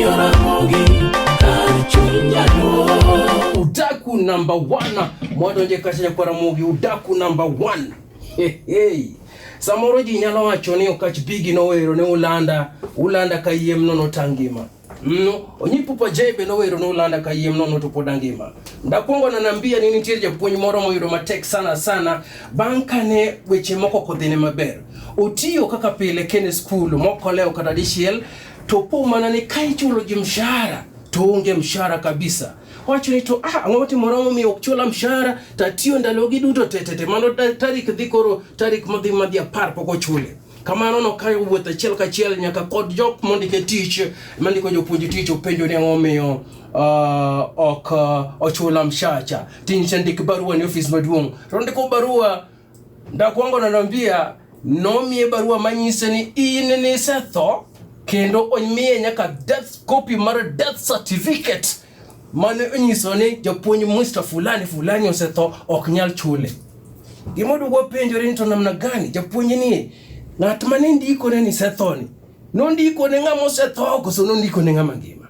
Radio Ramogi kar chuny jaluo. Udaku number one mwadonje kacha nyakwar Ramogi, udaku number one. Hey, hey. Samoro ji nyalo wacho ni Okach Bigi nowero ne Ulanda, Ulanda kayiem nono tangima. Onyipupa Jebe nowero ne Ulanda kayiem nono to pod angima. Ndakwongo nanambia ni nitie japuonj moro moyudo matek sana sana bang' kane weche moko ok odhine maber. Otiyo kaka pile kene skul mokolewo kata dichiel to po mana ni ka ichulo ji mshahara to onge mshahara kabisa. Wacho ni to ah, ang'o matimore momiyo ok chula mshahara tatiyo ndalogi duto te te te mano tarik dhi koro tarik madhi madhi apar pok ochule. Kamano nokayo wuoth achiel kachiel nyaka kod jok mondike tich mandiko jopuonj tich openjo ni ang'o omiyo ok ochula mshacha. Tinyicha ndik barua ni ofis maduong'. To ndiko barua ndakwongo nanambia nomiye barua manyise ni in nisetho kendo omiye nyaka death copy mar death certificate mane onyiso ni japuonj Mr. fulani fulani osetho ok nyal chule. Gima oduogo penjore ni to namna gani japuonj ni ng'at mane ndikone ni sethoni nondiko ne ng'ama osetho koso nondiko ne ng'ama ngima?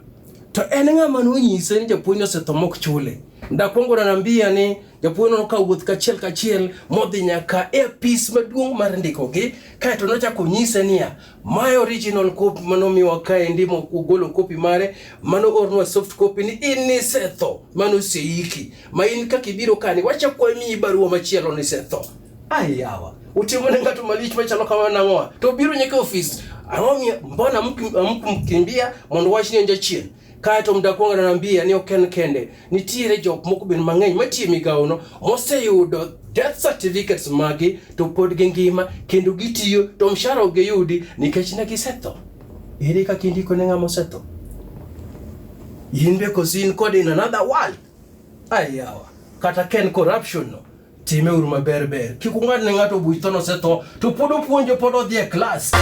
To en ng'ama nonyise ni japuonj osetho mok chule? Ndakwongo nanambia ni japuonj nokawo wuoth kachiel kachiel modhi nyaka e apis maduong' mar ndikogi kaeto nochako onyise niya mae original copy manomiwa kaendi mogolo copy mare mano ornwa soft copy ni in nisetho mano oseiki ma in kaka ibiro kani wachako wamiyi barua machielo nisetho. Ai yawa, utimo ne ng'ato malich machalo kama nang'owa to obiro nyaka e ofis ang'o miyo mbona mkumkimbia mondo wach ni en jachien kaeto mdakwongo ananiambia ni ok en kende nitiere jok moko bende mang'eny matiyo e migawono moseyudo death certificates magi to pod gingima kendo gitiyo to mshahara ok giyudi nikech ne gisetho. Ere kaka indiko ne ng'ama osetho? In be koso in kode in another world? Ai yawa, kata ka en corruption no, time uru maber ber. Kik ung'ad ne ng'ato buch tho nosetho to pod opuonjo pod odhi e klas.